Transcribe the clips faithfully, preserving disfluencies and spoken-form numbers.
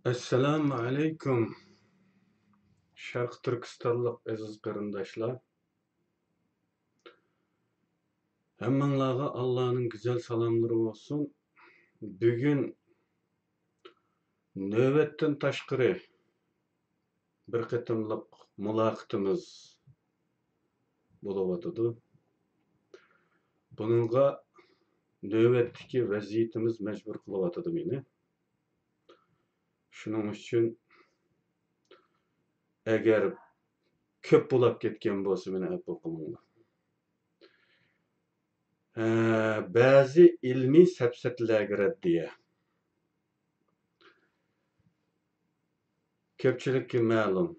ئەسسالامۇ ئەلەيكۇم، شەرقىي تۈركىستانلىق ئەزىز قېرىنداشلار. ھەممىڭلارغا ئاللانىڭ گۈزەل سالاملىرى بولسۇن. بۈگۈن نۆۋەتتىن تاشقىرى بىر قېتىملىق مۇلاقىتىمىز بولۇۋاتىدۇ. بۇنىڭغا نۆۋەتتىكى ۋەزىيىتىمىز مەجبۇر قىلىۋاتىدۇ مېنى. شۇنىڭ ئۈچۈن ئەگەر كۆپ بولاپ كەتكەن بولسا، مېنى ئەپۇ قىلىڭلار. ھە، بەزى ئىلمىي سەپسەتىلەرگە رەددىيە. كۆپچىلىككە مەلۇم،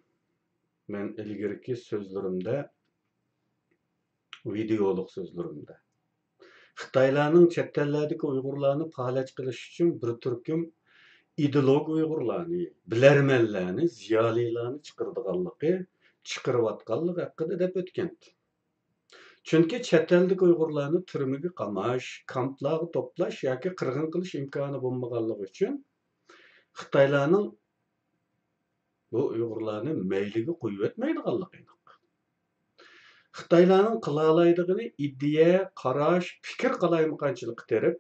مەن ئىلگىرىكى سۆزلىرىمدە، ۋىدېئولۇق سۆزلىرىمدە، خىتايلارنىڭ چەت ئەللەردىكى ئۇيغۇرلارنى پالەچ قىلىش ئۈچۈن بىر تۈركۈم ئىدېئولوگ ئۇيغۇرلارنى، بىلەرمەنلەرنى، زىيالىيلارنى چىقىرىدىغانلىقى، چىقىرىۋاتقانلىقى ھەققىدە دەپ ئۆتكەنتى. چۈنكى چەت ئەلدىكى ئۇيغۇرلارنى تۈرمىگە قاماش، كامپلارغا توپلاش ياكى قىرغىن قىلىش ئىمكانى بولمىغانلىقى ئۈچۈن خىتايلارنىڭ بۇ ئۇيغۇرلارنى مەيلىگە قويۇۋەتمەيدىغانلىقى ئېنىق. خىتايلارنىڭ قىلالايدىغىنى ئىدىيە، قاراش، پىكىر قالايمىقانچىلىقى تېرىپ،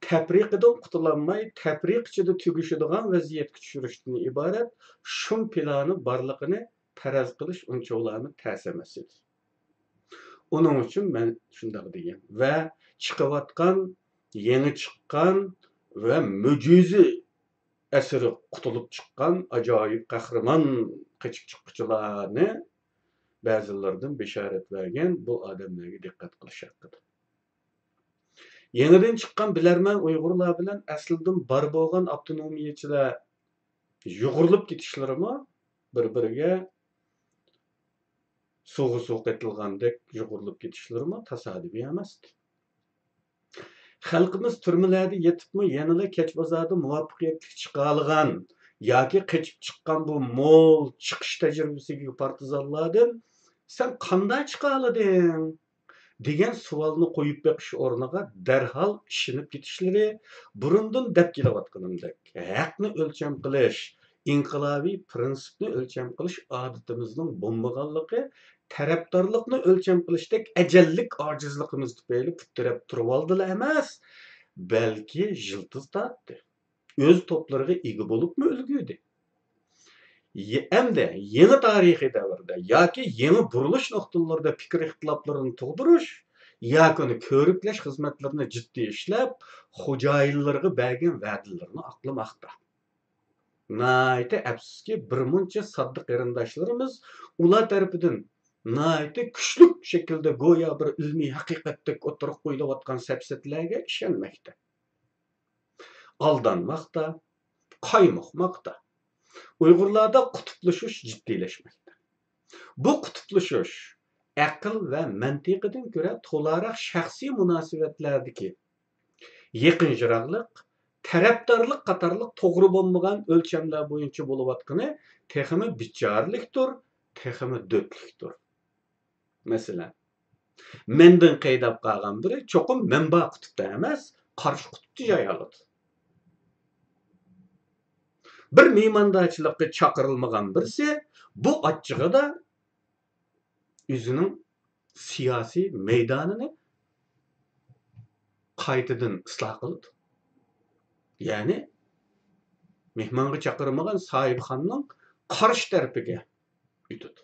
تەپرىقىدىن قۇتۇلالماي، تەپرىقە ئىچىدە تۈگىشىدىغان ۋەزىيەتكە چۈشۈرۈشتىن ئىبارەت شۇم پىلانى بارلىقىنى پەرەز قىلىش ئۇنچىۋالامۇ تەس ئەمەس ئىدى. ئۇنىڭ ئۈچۈن مەن شۇنداق دېگەن ۋە چىقىۋاتقان، يېڭى چىققان ۋە مۆجىزە ئەسىرى قۇتۇلۇپ چىققان ئاجايىپ قەھرىمان قېچىپ چىققۇچىلارنى بەزىلىرىدىن بېشارەت بەرگەن بۇ ئادەملەرگە دىققەت قىلىش ھەققىدە. يېڭىدىن چىققان بىلەرمەن ئۇيغۇرلار بىلەن ئەسلىدىن بار بولغان ئاپتونومىيەچىلەر يۇغۇرۇلۇپ كېتىشلىرىمۇ بىر-بىرىگە سۇغا سۇ قېتىلغاندەك يۇغۇرۇلۇپ كېتىشلىرىمۇ تاسادىپىي ئەمەستى. خەلقىمىز تۈرمىلەردە يېتىپمۇ يەنىلا كەچ بازاردا مۇۋەپپەقىيەتلىك چىقالىغان ياكى قېچىپ چىققان بۇ مول چىقىش تەجرىبىسىگە پارتىزانلاردىن «سەن قانداق چىقالىدىڭ؟» دېگەن سوئالنى قويۇپ بېقىش ئورنىغا دەرھال ئىشىنىپ كېتىشلىرى، بۇرۇندىن دەپ كېلىۋاتقىنىمدەك، ھەقنى ئۆلچەم قىلىش، ئىنقىلابىي پىرىنسىپنى ئۆلچەم قىلىش ئادىتىمىزنىڭ بولمىغانلىقى، تەرەپدارلىقنى ئۆلچەم قىلىشتەك ئەجەللىك ئاجىزلىقىمىز تۈپەيلى پۇت تىرەپ تۇرۇۋالدىلا ئەمەس، بەلكى يىلتىز تارتتى. ئۆز توپلىرىغا ئىگە بولۇپمۇ ئۈلگۈردى. يە-، ئەمدى يېڭى تارىخىي دەۋردە ياكى يېڭى بۇرۇلۇش نۇقتىلىرىدا پىكىر ئىختىلاپلىرىنى تۇغدۇرۇش ياكى ئۇنى كۆرۈكلەش خىزمەتلىرىنى جىددىي ئىشلەپ، خوجايىنلىرىغا بەرگەن ۋەدىلىرىنى ئاقلىماقتا. ناھايىتى ئەپسۇسكى، بىر مۇنچە ساددا قېرىنداشلىرىمىز ئۇلار تەرىپىدىن ناھايىتى كۈچلۈك شەكىلدە گويا بىر ئىلمىي ھەقىقەتتەك ئوتتۇرىغا قويۇلۇۋاتقان سەپسەتىلەرگە ئىشەنمەكتە. ئالدانماقتا، قايمۇقماقتا. ئۇيغۇرلاردا قۇتۇپلىشىش جىددىيلەشمەكتە. بۇ قۇتۇپلىشىش ئەقىل ۋە مەنتىقىدىن كۆرە تولاراق شەخسىي مۇناسىۋەتلەردىكى يېقىن-يىراقلىق، تەرەپدارلىق قاتارلىق توغرا بولمىغان ئۆلچەملەر بويىچە بولۇۋاتقىنى تېخىمۇ بىچارىلىكتۇر، تېخىمۇ دۆتلۈكتۇر. مەسىلەن، مەندىن قەيداپ قالغان بىرى چوقۇم مەنبە قۇتۇپتا ئەمەس، قارشى قۇتۇپتا جاي ئالىدۇ. بىر مېھماندارچىلىققا چاقىرىلمىغان بىرسى بۇ ئاچچىقىدا ئۆزىنىڭ سىياسىي مەيدانىنى قايتىدىن ئىسلاھ قىلىدۇ. يەنى مېھمانغا چاقىرمىغان ساھىبخانىنىڭ قارشى تەرىپىگە ئۆتىدۇ.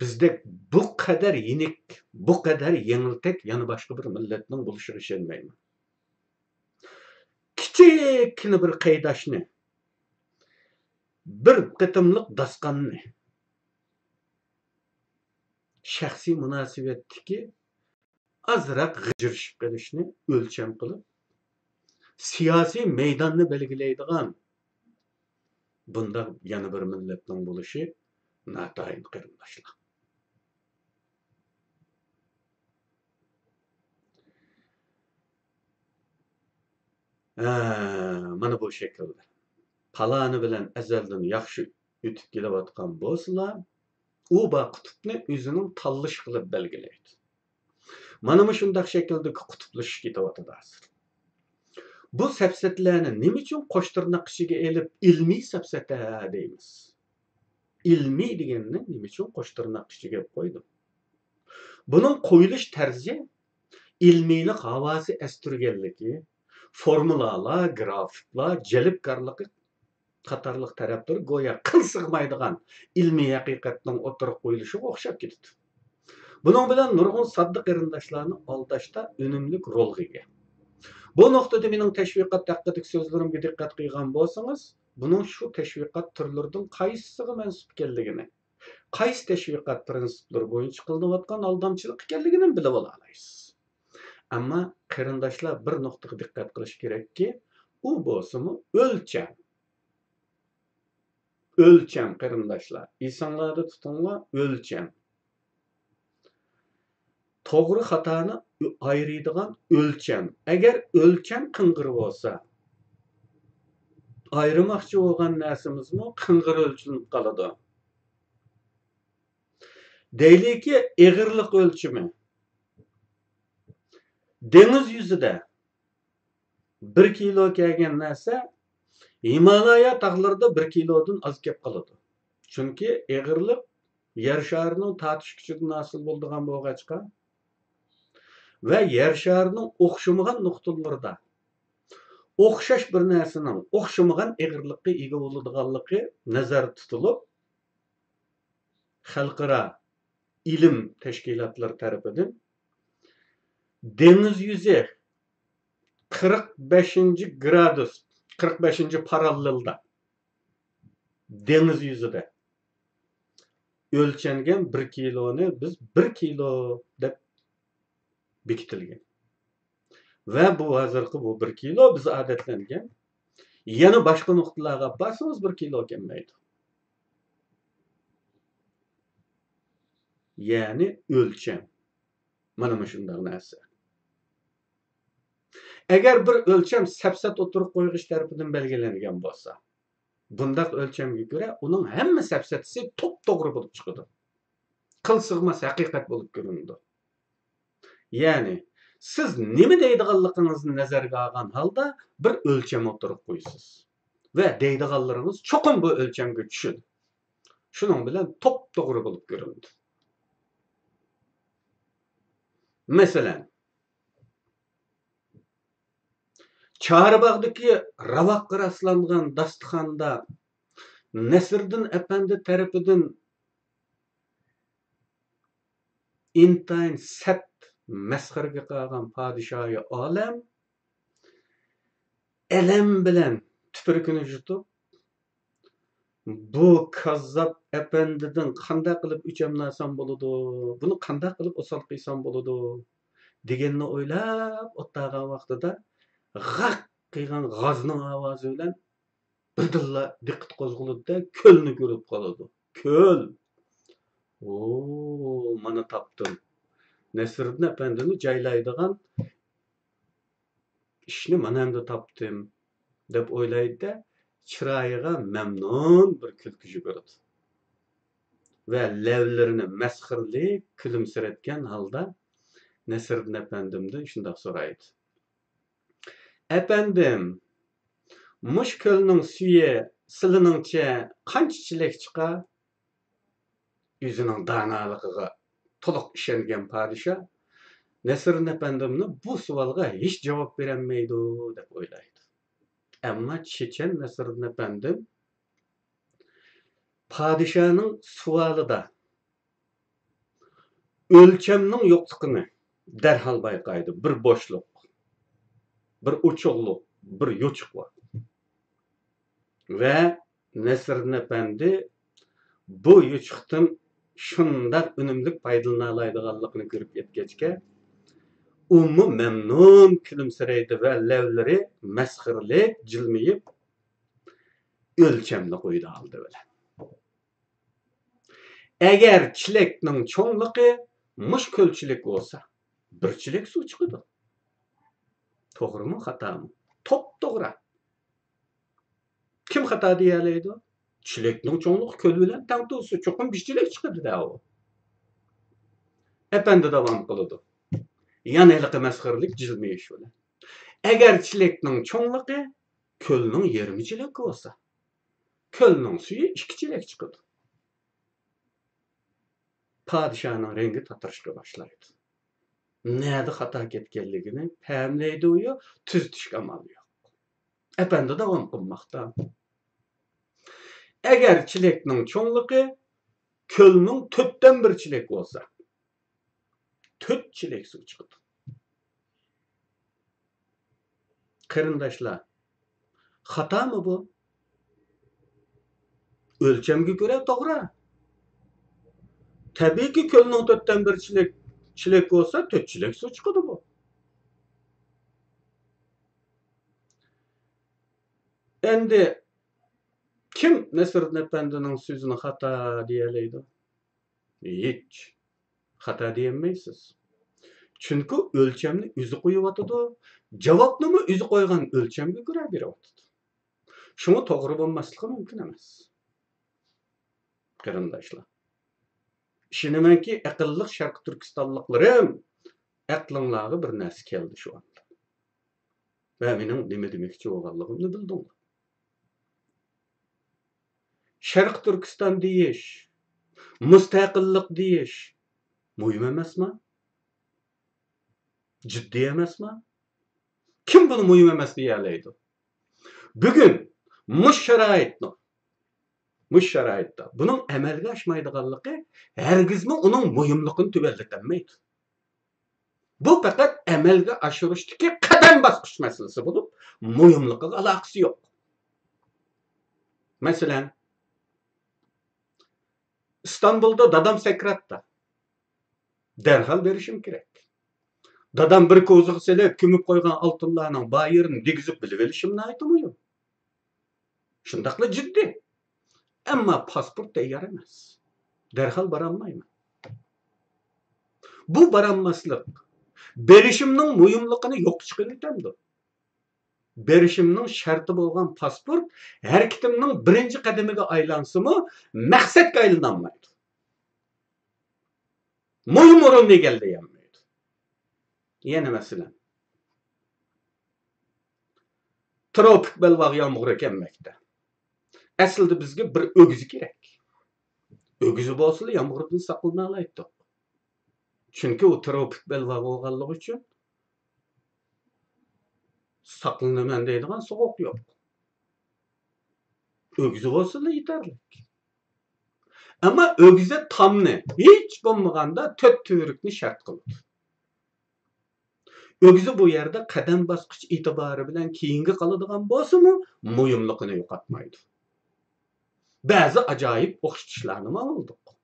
بىزدەك بۇ قەدەر يېنىك، بۇ قەدەر يېڭىلتەك يەنە باشقا بىر مىللەتنىڭ بولۇشىغا ئىشەنمەيمەن. كىچىككىنە بىر قەيداشنى، بىر قېتىملىق داستاننى، شەخسىي مۇناسىۋەتتىكى ئازراق غىجىرىشىپ قېلىشنى ئۆلچەم قىلىپ، سىياسىي مەيداننى بەلگىلەيدىغان بۇنداق يەنە بىر مىللەتنىڭ بولۇشى ناتايىن، قېرىنداشلار. ھە، مانا بۇ شەكىلدە. پالانى بىلەن ئەزەلدىن ياخشى ئۆتۈپ كېلىۋاتقان بولسىلا، ئۇ بار قۇتۇپنى ئۆزىنىڭ تاللىشى قىلىپ بەلگىلەيدۇ. مانا مۇشۇنداق شەكىلدىكى قۇتۇپلىشىش كېتىۋاتىدۇ ھازىر. بۇ سەپسەتىلەرنى نېمە ئۈچۈن قوش تىرناق ئىچىگە ئېلىپ، ئىلمىي سەپسەتە دەيمىز؟ ئىلمىي دېگەننى نېمە ئۈچۈن قوش تىرناق ئىچىگە ئېلىپ قويدۇم؟ بۇنىڭ قويۇلۇش تەرزى ئىلمىيلىق ھاۋاسى ئەستۈرگەنلىكى، فورمۇلالار، گرافىكلار، جەلپكارلىقى قاتارلىق تەرەپلىرى گويا قىل سىغمايدىغان ئىلمىي ھەقىقەتنىڭ ئوتتۇرىغا قويۇلۇشىغا ئوخشاپ كېتىدۇ. بۇنىڭ بىلەن نۇرغۇن ساددا قېرىنداشلارنى ئالداشتا ئۈنۈملۈك رولغا ئىگە. بۇ نۇقتىدا مېنىڭ تەشۋىقات ھەققىدىكى سۆزلىرىمگە دىققەت قىلغان بولسىڭىز، بۇنىڭ شۇ تەشۋىقات تۈرلىرىدىن قايسىسىغا مەنسۇپ ئىكەنلىكىنى، قايسى تەشۋىقات پىرىنسىپلىرى بويىچە قىلىنىۋاتقان ئالدامچىلىق ئىكەنلىكىنى بىلىپ ئالالايسىز. ئەمما قېرىنداشلار بىر نۇقتىغا دىققەت قىلىش كېرەككى، ئۇ بولسىمۇ ئۆلچەم. ئۆلچەم، قېرىنداشلار. ئېسىڭلاردا تۇتۇڭلار، ئۆلچەم. توغرا خاتانى ئايرىيدىغان ئۆلچەم. ئەگەر ئۆلچەم قىڭغىر بولسا، ئايرىماقچى بولغان نەرسىمىزمۇ قىڭغىر ئۆلچىلىنىپ قالىدۇ. دەيلىكى، ئېغىرلىق ئۆلچىمى. دېڭىز يۈزىدە بىر كىلو كەلگەن نەرسە ھىمالايا تاغلىرىدا بىر كىلودىن ئاز كەپ قالىدۇ. چۈنكى ئېغىرلىق يەر شارىنىڭ تارتىش كۈچىدىن ھاسىل بولىدىغان بولغاچقا ۋە يەر شارىنىڭ ئوخشىمىغان نۇقتىلىرىدا ئوخشاش بىر نەرسىنىڭ ئوخشىمىغان ئېغىرلىققا ئىگە بولىدىغانلىقى نەزەردە تۇتۇلۇپ، خەلقئارا ئىلىم تەشكىلاتلىرى تەرىپىدىن دېڭىز يۈزى قىرىق بەشىنچى گرادۇس، قىرىق بەشىنچى پاراللېلدا دېڭىز يۈزىدە ئۆلچەنگەن بىر كىلونى بىز بىر كىلو دەپ بېكىتىلگەن. ۋە بۇ ھازىرقى بۇ بىر كىلو بىز ئادەتلەنگەن. يەنە باشقا نۇقتىلارغا ئاپارسىڭىز بىر كىلو كەلمەيدۇ. يەنى ئۆلچەم. مانا مۇشۇنداق نەرسە. ئەگەر بىر ئۆلچەم سەپسەت ئوتتۇرىغا قويغۇچى تەرىپىدىن بەلگىلەنگەن بولسا، بۇنداق ئۆلچەمگە كۆرە ئۇنىڭ ھەممە سەپسەتىسى توپتوغرا بولۇپ چىقىدۇ. قىل سىغماس ھەقىقەت بولۇپ كۆرۈنىدۇ. يەنى، سىز نېمە دەيدىغانلىقىڭىزنى نەزەرگە ئالغان ھالدا بىر ئۆلچەم ئوتتۇرىغا قويىسىز. ۋە دەيدىغانلىرىڭىز چوقۇم بۇ ئۆلچەمگە چۈشىدۇ. شۇنىڭ بىلەن توپتوغرا بولۇپ كۆرۈنىدۇ. مەسىلەن، چارباغدىكى راۋاققا راسلانغان داستىخاندا نەسىردىن ئەپەندى تەرىپىدىن ئىنتايىن سەت مەسخىرىگە قالغان پادىشاھى ئالەم ئەلەم بىلەن تۈپرىكىنى يۇتۇپ، بۇ كاززاپ ئەپەندىدىن قانداق قىلىپ ئۆچەمنى ئالسام بولىدۇ؟ بۇنى قانداق قىلىپ ئوسال قىلسام بولىدۇ؟ دېگەننى ئويلاپ ئولتۇرغان ۋاقتىدا غاق قىلغان غازنىڭ ئاۋازى بىلەن بىردىنلا دىققىتى قوزغىلىدۇ-دە، كۆلنى كۆرۈپ قالىدۇ. كۆل! ئو، مانا تاپتىم. نەسىردىن ئەپەندىنى جايلايدىغان ئىشنى مانا ئەمدى تاپتىم، دەپ ئويلايدۇ-دە، چىرايىغا مەمنۇن بىر كۈلكە يۈگۈرىدۇ. ۋە لەۋلىرىنى مەسخىرىلىك كۈلۈمسىرەتكەن ھالدا نەسىردىن ئەپەندىمدىن شۇنداق سورايدۇ. ئەپەندىم، مۇشۇ كۆلنىڭ سۈيى سىلىنىڭچە قانچە چېلەك چىقار؟ ئۆزىنىڭ دانالىقىغا تولۇق ئىشەنگەن پادىشاھ نەسىردىن ئەپەندىمنى بۇ سوئالغا ھېچ جاۋاب بېرەلمەيدۇ دەپ ئويلايدۇ. ئەمما چېچەن نەسىردىن ئەپەندىم پادىشاھنىڭ سوئالىدا ئۆلچەمنىڭ يوقلۇقىنى دەرھال بايقايدۇ. بىر بوشلۇق، بىر ئوچۇقلۇق، بىر يوچۇق بار. ۋە نەسىردىن ئەپەندى بۇ يوچۇقتىن شۇنداق ئۈنۈملۈك پايدىلىنالايدىغانلىقىنى كۆرۈپ يەتكەچكە، ئۇمۇ مەمنۇن كۈلۈمسىرەيدۇ ۋە لەۋلىرى مەسخىرىلىك جىلمىيىپ، ئۆلچەمنى قويىدۇ ئالدى بىلەن. ئەگەر چېلەكنىڭ چوڭلۇقى مۇشۇ كۆلچىلىك بولسا، بىر چېلەك سۇ چىقىدۇ. توغرىمۇ، خاتامۇ؟ توپتوغرا. كىم خاتا دېيەلەيدۇ؟ چېلەكنىڭ چوڭلۇقى كۆل بىلەن تەڭ تۇرسا، چوقۇم بىر چېلەك چىقىدۇ-دە ئۇ. ئەپەندى داۋام قىلىدۇ. يەنە ھېلىقى مەسخىرىلىك جىلمىيىش بىلەن. ئەگەر چېلەكنىڭ چوڭلۇقى كۆلنىڭ يېرىمى چېلەك بولسا، كۆلنىڭ سۈيى ئىككى چېلەك چىقىدۇ. پادىشاھنىڭ رەڭگى تاتىرىشقا باشلايدۇ. نەدە خاتا كەتكەنلىكىنى پەملەيدۇ-يۇ، تۈزىتىشكە ئامال يوق. ئەپەندى داۋام قىلماقتا. ئەگەر چېلەكنىڭ چوڭلۇقى كۆلنىڭ تۆتتىن بىر چېلەك بولسا، تۆت چېلەك سۇ چىقىدۇ. قېرىنداشلار، خاتامۇ بۇ؟ ئۆلچەمگە كۆرە توغرا. تەبىئىيكى، كۆلنىڭ تۆتتىن بىر چېلەك، چېلەك بولسا، تۆت چېلەك سۇ چىقىدۇ بۇ. ئەمدى كىم نەسىردىن ئەپەندىنىڭ سۆزىنى خاتا دېيەلەيدۇ؟ ھېچ. خاتا دېيەلمەيسىز. چۈنكى ئۆلچەمنى ئۆزى قويۇۋاتىدۇ، جاۋابنىمۇ ئۆزى قويغان ئۆلچەمگە كۆرە بېرىۋاتىدۇ. شۇڭا توغرا بولماسلىقى مۇمكىن ئەمەس. قېرىنداشلار، ئىشىنىمەنكى، ئەقىللىق شەرقىي تۈركىستانلىقلىرىم، ئەقلىڭلارغا بىر نەرسە كەلدى شۇ ئاندا. ۋە مېنىڭ نېمە دېمەكچى بولغانلىقىمنى بىلدىڭلار. شەرقىي تۈركىستان دېيىش، مۇستەقىللىق دېيىش مۇھىم ئەمەسما؟ جىددىي ئەمەسما؟ كىم بۇنى مۇھىم ئەمەس دېيەلەيدۇ؟ بۈگۈن مۇشۇ شارائىتنىڭ، مۇشۇ شارائىتتا بۇنىڭ ئەمەلگە ئاشمايدىغانلىقى ھەرگىزمۇ ئۇنىڭ مۇھىملىقىنى تۆۋەنلىتەلمەيدۇ. بۇ پەقەت ئەمەلگە ئاشۇرۇشتىكى قەدەم باسقۇچ مەسىلىسى بولۇپ، مۇھىملىقىغا ئالاقىسى يوق. مەسىلەن، ئىستانبۇلدا دادام سەكراتتا. دەرھال بېرىشىم كېرەك. دادام بىر كوزىغا سېلىپ كۆمۈپ قويغان ئالتۇنلارنىڭ بار يېرىنى دېگۈزۈپ بىلىۋېلىشىم ناھايىتى مۇھىم. شۇنداقلا جىددىي. ئەمما پاسپورت تەييار ئەمەس. دەرھال بارالمايمەن. بۇ بارالماسلىق بېرىشىمنىڭ مۇھىملىقىنى يوققا چىقىرىۋېتەمدۇ؟ بېرىشىمنىڭ شەرتى بولغان پاسپورت ھەرىكىتىمنىڭ بىرىنچى قەدىمىگە ئايلانسىمۇ، مەقسەتكە ئايلىنالمايدۇ. مۇھىم ئورۇننى ئىگىلىيەلمەيدۇ. يەنە مەسىلەن، تروپىك بەلباغ يامغۇرى كەلمەكتە. ئەسلىدە بىزگە بىر ئۆگزە كېرەك. ئۆگزە بولسىلا يامغۇردىن ساقلىنالايتتۇق. چۈنكى ئۇ تروپىك بەلباغ بولغانلىقى ئۈچۈن ساقلىنىمەن دەيدىغان سوغۇق يوق. ئۆگزە بولسىلا يېتەرلىك. ئەمما ئۆگزە تامنى، ھېچ بولمىغاندا تۆت تۈۋرۈكنى شەرت قىلىدۇ. ئۆگزە بۇ يەردە قەدەم باسقۇچ ئېتىبارى بىلەن كېيىنگە قالىدىغان بولسىمۇ، مۇھىملىقىنى يوقاتمايدۇ. بەزى ئاجايىپ ئوخشىتىشلارنىمۇ ئاڭلىدۇق.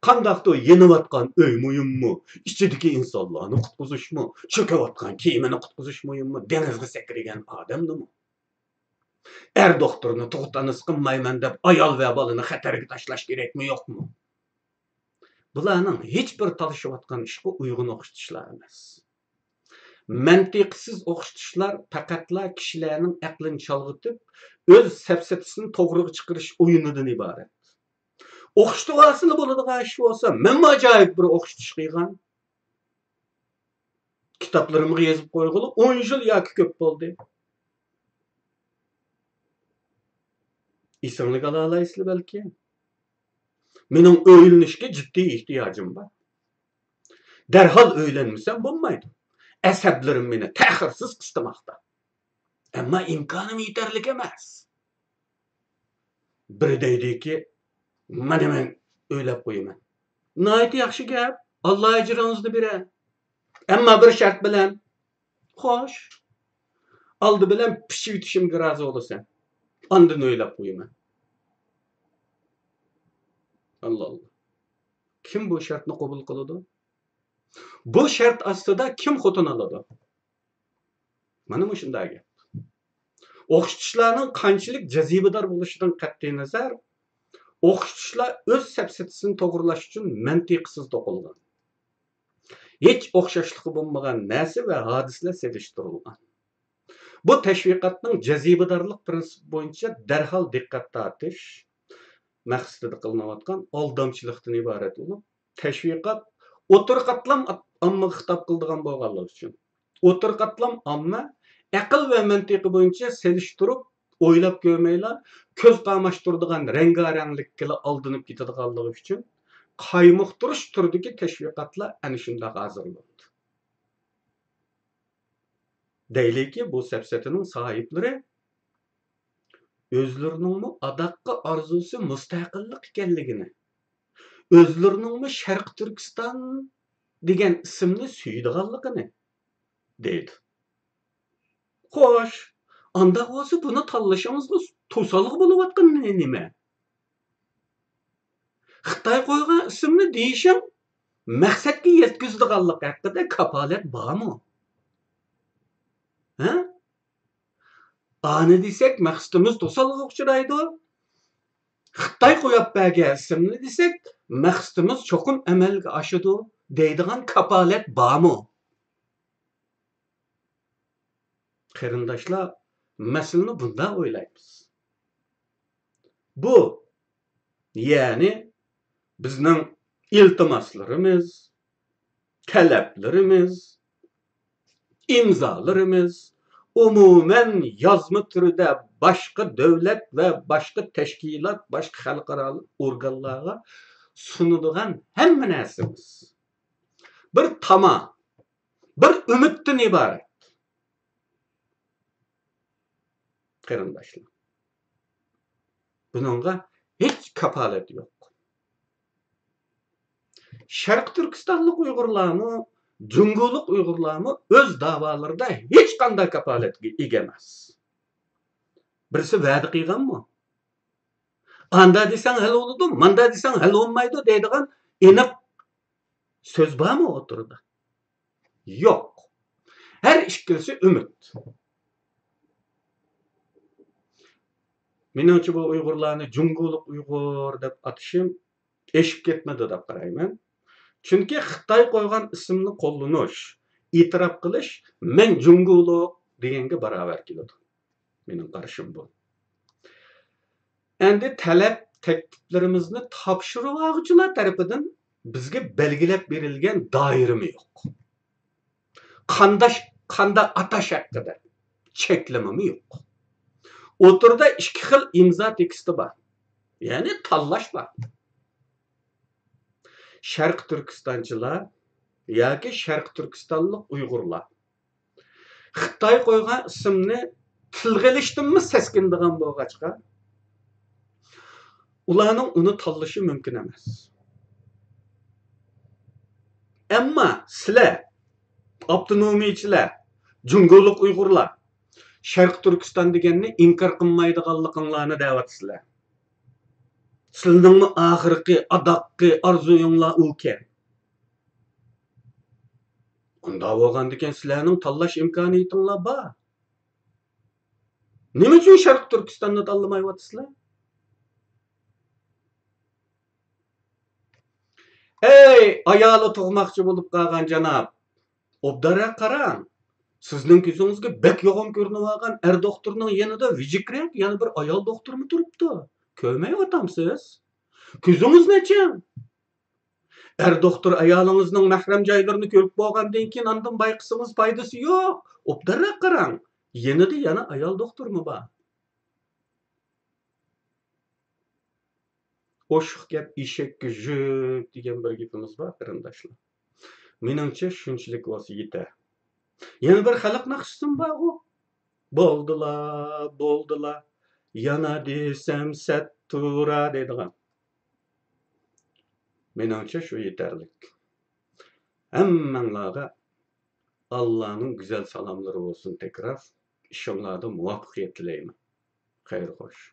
قانداقتۇ، يېنىۋاتقان ئۆي مۇھىممۇ؟ ئىچىدىكى ئىنسانلارنى قۇتقۇزۇشمۇ؟ چۆكۈۋاتقان كېمىنى قۇتقۇزۇش مۇھىممۇ؟ دېڭىزغا سەكرىگەن ئادەمنىمۇ؟ ئەر دوختۇرنى تۇغۇت ئانىسى قىلمايمەن دەپ، ئايال ۋە بالىنى خەتەرگە تاشلاش كېرەكمۇ، يوقمۇ؟ بۇلارنىڭ ھېچبىرى تالىشىۋاتقان ئىشقا ئۇيغۇن ئوخشىتىشلار ئەمەس. مەنتىقسىز ئوخشىتىشلار پەقەتلا كىشىلەرنىڭ ئەقلىنى چالغىتىپ، ئۆز سەپسەتىسىنى توغرىغا چىقىرىش ئويۇنىدىن ئىبارەت. ئوخشىتىۋالسىلا بولىدىغان ئىش بولسا، مەنمۇ ئاجايىپ بىر ئوخشىتىش قىلغان. كىتابلىرىمغا يېزىپ قويغىلى ئون يىل ياكى كۆپ بولدى. ئېسىڭلارگە ئالالايسىلەر بەلكى. مېنىڭ ئۆيلىنىشكە جىددىي ئېھتىياجىم بار. دەرھال ئۆيلەنمىسەم بولمايدۇ. ئەسەبلىرىم مېنى تەخىرسىز قىستىماقتا. ئەمما ئىمكانىم يېتەرلىك ئەمەس. بىرى دەيدىكى، مانا مەن ئۆيلەپ قويىمەن. ناھايىتى ياخشى گەپ، ئاللا ئەجرىڭىزنى بېرە. ئەمما بىر شەرت بىلەن. خوش. ئالدى بىلەن پىچىۋېتىشىمگە رازى بولىسەن. ئاندىن ئۆيلەپ قويىمەن. ئاللا ئاللا. كىم بۇ شەرتنى قوبۇل قىلىدۇ؟ بۇ شەرت ئاستىدا كىم خوتۇن ئالىدۇ؟ مانا مۇشۇنداق گەپ. ئوخشىتىشلارنىڭ قانچىلىك جاذىبىدار بولۇشىدىن قەتئىينەزەر، ئوخشىتىشلار ئۆز سەپسەتىسىنى توغرىلاش ئۈچۈن مەنتىقسىز توقۇلغان. ھېچ ئوخشاشلىقى بولمىغان نەرسە ۋە ھادىسىلەر سېلىشتۇرۇلغان. بۇ تەشۋىقاتنىڭ جاذىبىدارلىق پىرىنسىپى بويىچە دەرھال دىققەت تارتىش مەقسىتىدە قىلىنىۋاتقان ئالدامچىلىقتىن ئىبارەت بولۇپ، تەشۋىقات ئوتتۇرا قاتلام ئاممىغا خىتاب قىلىدىغان بولغانلىقى ئۈچۈن. ئوتتۇرا قاتلام ئامما ئەقىل ۋە مەنتىقى بويىچە سېلىشتۇرۇپ، ئويلاپ كۆرمەيلا، كۆز قاماشتۇرىدىغان رەڭگارەڭلىككىلا ئالدىنىپ كېتىدىغانلىقى ئۈچۈن، قايمۇقتۇرۇش تۈرىدىكى تەشۋىقاتلار ئەنە شۇنداق ھازىرلىنىدۇ. دەيلىكى، بۇ سەپسەتىنىڭ ساھىبلىرى ئۆزلىرىنىڭمۇ ئاداققى ئارزۇسى مۇستەقىللىق ئىكەنلىكىنى، ئۆزلىرىنىڭمۇ شەرقىي تۈركىستان دېگەن ئىسىمنى سۆيىدىغانلىقىنى دەيدۇ. خوش، ئانداق بولسا بۇنى تاللىشىڭىزغا توسالغۇ بولۇۋاتقىنى نېمە؟ خىتاي قويغان ئىسىمنى دېيىشىڭ مەقسەتكە يەتكۈزىدىغانلىق ھەققىدە كاپالەت بارمۇ؟ ھە؟ ئانى دېسەك مەقسىتىمىز توسالغۇغا ئۇچرايدۇ. خىتاي قويۇپ بەرگەن ئىسىمنى دېسەك مەقسىتىمىز چوقۇم ئەمەلگە ئاشىدۇ دەيدىغان كاپالەت بارمۇ؟ قېرىنداشلار، مەسىلىنى بۇنداق ئويلايمىز. بۇ، يەنى بىزنىڭ ئىلتىماسلىرىمىز، تەلەپلىرىمىز، ئىمزالىرىمىز، ئومۇمەن يازما تۈردە باشقا دۆلەت ۋە باشقا تەشكىلات، باشقا خەلقئارالىق ئورگانلارغا سۇنىدىغان ھەممە نەرسىمىز بىر تاما، بىر ئۈمىدتىن ئىبارەت. قېرىنداشلار، بۇنىڭغا ھېچ كاپالەت يوق. شەرقىي تۈركىستانلىق ئۇيغۇرلارمۇ، جۇڭگولۇق ئۇيغۇرلارمۇ ئۆز دەۋالىرىدا ھېچقانداق كاپالەتكە ئىگە ئەمەس. بىرسى ۋەدە قىلغانمۇ؟ ئاندا دېسەڭ ھەل بولىدۇ، ماندا دېسەڭ ھەل بولمايدۇ دەيدىغان ئېنىق سۆز بارمۇ ئوتتۇرىدا؟ يوق. ھەر ئىككىلىسى ئۈمىد. مېنىڭچە، بۇ ئۇيغۇرلارنى جۇڭگولۇق ئۇيغۇر دەپ ئاتىشىم ئېشىپ كەتمىدى دەپ قارايمەن. چۈنكى خىتاي قويغان ئىسىمنى قوللىنىش، ئېتىراپ قىلىش مەن جۇڭگولۇق دېگەنگە باراۋەر كېلىدۇ. مېنىڭ قارىشىم بۇ. ئەمدى تەلەپ، تەكلىپلىرىمىزنى تاپشۇرۇۋالغۇچىلار تەرىپىدىن بىزگە بەلگىلەپ بېرىلگەن دائىرىمۇ يوق. قانداش-، قانداق ئاتاش ھەققىدە چەكلىمىمۇ يوق. ئوتتۇرىدا ئىككى خىل ئىمزا تېكىستى بار. يەنى تاللاش بار. شەرقىي تۈركىستانچىلار ياكى شەرقىي تۈركىستانلىق ئۇيغۇرلار خىتاي قويغان ئىسىمنى تىلغا ئېلىشتىنمۇ سەسكىنىدىغان بولغاچقا، ئۇلارنىڭ ئۇنى تاللىشى مۇمكىن ئەمەس. ئەمما سىلەر، ئاپتونومىيچىلەر، جۇڭگولۇق ئۇيغۇرلار، شەرقىي تۈركىستان دېگەننى ئىنكار قىلمايدىغانلىقىڭلارنى دەۋاتىسىلەر. سىلىنىڭمۇ ئاخىرقى، ئاداققى ئارزۇيۇڭلار ئۇكەن. ئۇنداق بولغاندىكىن سىلەرنىڭ تاللاش ئىمكانىيىتىڭلار بار. نېمە ئۈچۈن شەرقىي تۈركىستاننى تاللىمايۋاتىسىلەر؟ ئەي، ئايالى تۇغماقچى بولۇپ قالغان جاناب، ئوبدانراق قاراڭ. سىزنىڭ كۆزىڭىزگە بەك يوغان كۆرۈنۈۋالغان ئەر دوختۇرنىڭ يېنىدا ۋىجىكرەك يەنە بىر ئايال دوختۇرمۇ تۇرۇپتۇ. كۆرمەيۋاتامسىز؟ كۆزىڭىزنى ئېچىڭ. ئەر دوختۇر ئايالىڭىزنىڭ مەھرەم جايلىرىنى كۆرۈپ بولغاندىن كېيىن ئاندىن بايقىسىڭىز پايدىسى يوق. ئوبدانراق قاراڭ. يېنىدا يەنە ئايال دوختۇرمۇ بار. ئوشۇق گەپ ئېشەككە جۈك دېگەن بىر گېپىمىز بار، قېرىنداشلار. مېنىڭچە شۇنچىلىك بولسا يېتەر. يەنە بىر خەلق ناخشىسىمۇ بارغۇ. بولدىلا، بولدىلا، يەنە دېسەم سەت تۇرا دەيدىغان. مېنىڭچە شۇ يېتەرلىك. ھەممەڭلارغا ئاللانىڭ گۈزەل سالاملىرى بولسۇن تەكرار. ئىشىڭلاردا مۇۋەپپەقىيەت تىلەيمەن. خەير خوش.